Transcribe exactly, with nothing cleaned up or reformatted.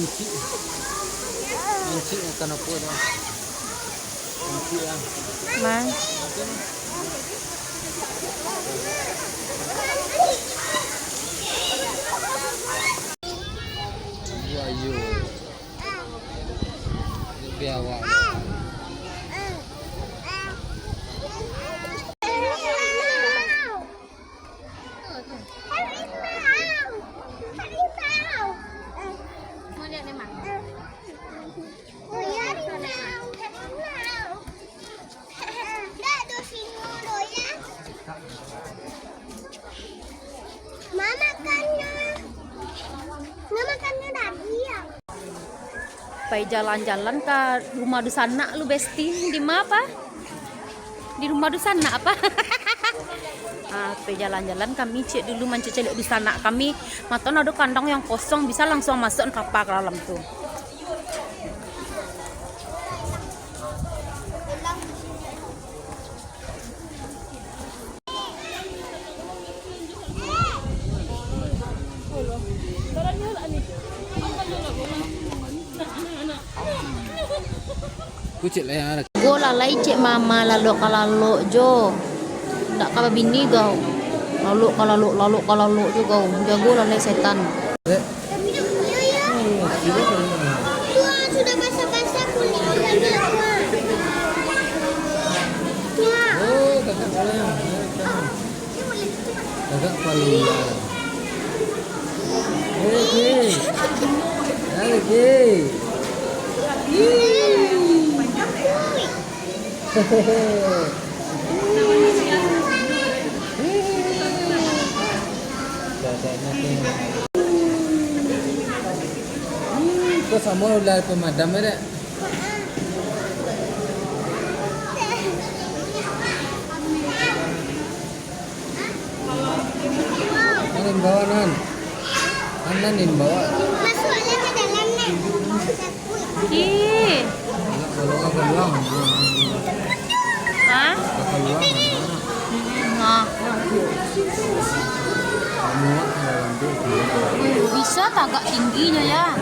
Encik. Encik makan apa dah? Encik lah. Mang. Ayo, ayo. Lebih awak. Mama makannya, Mama makannya tadi ya. Pai jalan-jalan ka rumah dunsanak lu, Besti. Di ma, apa? Di rumah dunsanak, apa? Ah, pai jalan-jalan kami, ciek dulu mancaliak dunsanak kami. Mato ado kandang yang kosong, bisa langsuang masuak kapa ka dalam tu. Kucek lah yang ada. Go lalai cek mama, lalok ka lalok jo. Ndak ka babini kau. Lalok ka lalok, lalok ka lalok jo kau. Jago lalai setan. Eh. Tuan, sudah basah-basah kulit. Tuan. Oh, kakak pulang. Agak paling. Oke. Oke. Kok samo ular pemadam ya, Dek? Nan bawa, Nan. Nan, Nan, nan bawa. Masuklah ke dalam, Nan. Ih. Kalau, kalau, kalau, Hah? Kalau, Nah. Muat dalam tu. Bisa tagak tingginyo, ya?